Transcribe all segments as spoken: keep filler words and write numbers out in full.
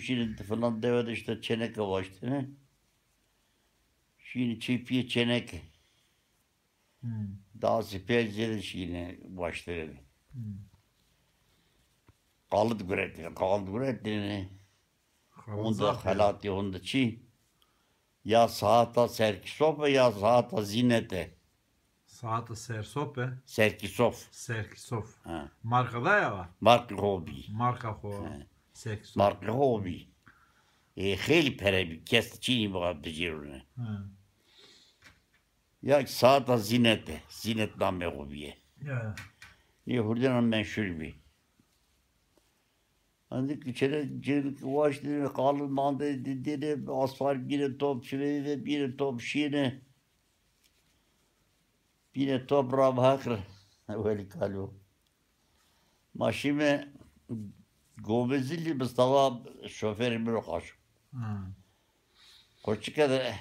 şîne filan dewe de işte çêneke waştêne. Şîne çê pîyê çêneke. Hmm. Daha sipiyê zêde şîne waştêne. Hmm. Qalit guretêne, qalit guretêne. Xalat Honde zaf ya. Xelatî, honde çî. Ya saeta serkîsof e ya saeta zînet e. Saeta sersof e. Serkîsof. Serkîsof. Ha. Marka da ya va? Markê xo bî. Marka xo. He. Serkîsof. Markê xo bî. E, xeylî pere bî. Kes çînî bicêrune. Ha. Ya saeta zînet e. Zînet namê xo bîye. Ya. Yê hurdena menşur bî. Ancak içeri cirik waştêne, qalin mande didêne, aspar bîne top, çiveyî ve bîne top şîne. Bîne top ra heqre. Welî Kalo. Ma şîme Gomezilî, Mistefa şoferê mi ro qaşo. Ha. Qurçike de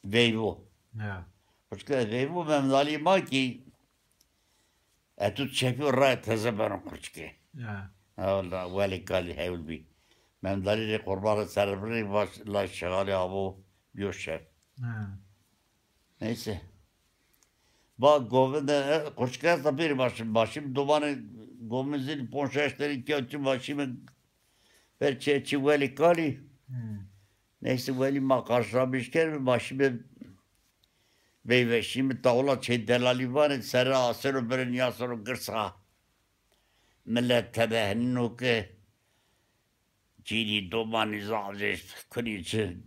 veyvo. Ya. Qurçike de veyvo, Memdalî ma kî etût çepî û rayê teze beno qurçike. Ya. Ewla Welî Kalî hewl bî. Memdalî rê qurban rê serre birê, vaş la şixalê avo bîyo şef. Ha. Neyse. Ba govinde, e, qurçike esta pêrî başim. Başim domanê govindê zî ponc şeş tenî kewtî başim. Ber çê çi Welî Kalî. Hmm. Neyse Welî ma qarşılamış kerd, başime veyve şîme tawla çê delalî vanê, serre aseno birê nîyaseno girsa. Milet tede henîno ke cînî domanî zazê kunî çi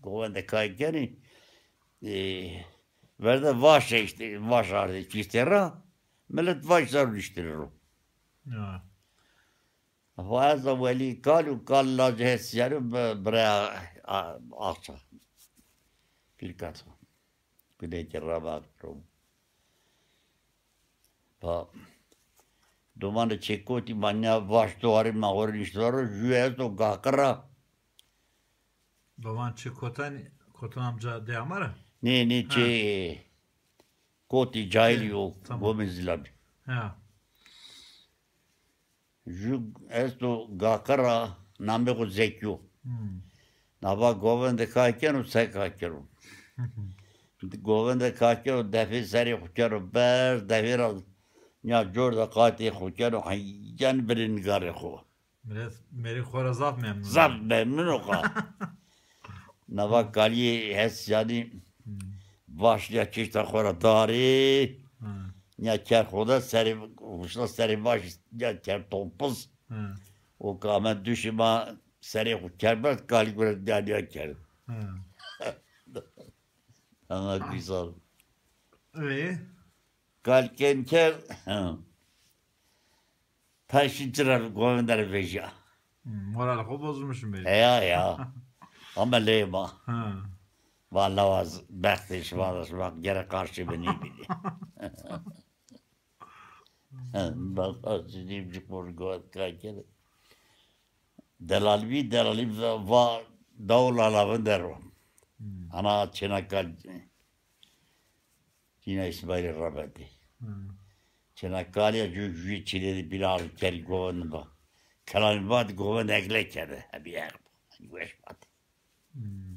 govende kay kenî. E, verde vaş işte, vaş ardê kîştê ra. Milet vaş zar niştîrê ro. Ya. Fa ez de Welî Kal û Kal lacê Hesîyanî bi-, biraya a-, Axça. Pîrkat. Gunekî rava ro. Pa domanê çê kotî ma nîya vaş do arê ma xo rê niştî ra ro, jû esto gaqira. Doman çê kotanî, kotan amca dê ama ra? Nê, nê Ha. çê kotî cahilî o Tamam. gomê zîla bî. Ya. Jû esto gaqira, namê xo Zekî yo. Hmm. Nava govende kay keno, se kay keno. Govende kay keno, defê serê xo keno ber, defê ra nîya cor de qatê xo keno, heyyan binê nîgarê xo. Milet mêrê xo ra zaf memnun. Zaf memnun o qa. Nava Kalîyê Hesîyanî Hmm. vaş nîya kişta xo ra darê. Ha. Nîya ker xo de serê, huşna serê vaş nîya ker tompuz. Ha. O ka me duşê ma serê xo ker berd, Kalî gure nîya nîya kerd. Ha. Ama güzel. Ey. Kal ken kerd. Taşî cira govende ra vejîya. Hmm, moral xo bozulmuşum be. Heya ya. Ama lê ma. Ha. Valla waz bextê şima da, şima gere qarşê mi nêbînî. Ben qarşê nêbînî, boş govend kay kerde. Delalî bî, delalî va, va dawla lavin der o. Hmm. Ana çêna Kal. Yine İsmailî rahmetli. Hmm. Çêna Kalî ya jû, jûyê çênê de bîra ard kerî govend ba. Kelamî ba de govend egle kerde. Hebî eq ba. Weş ba de. Hmm.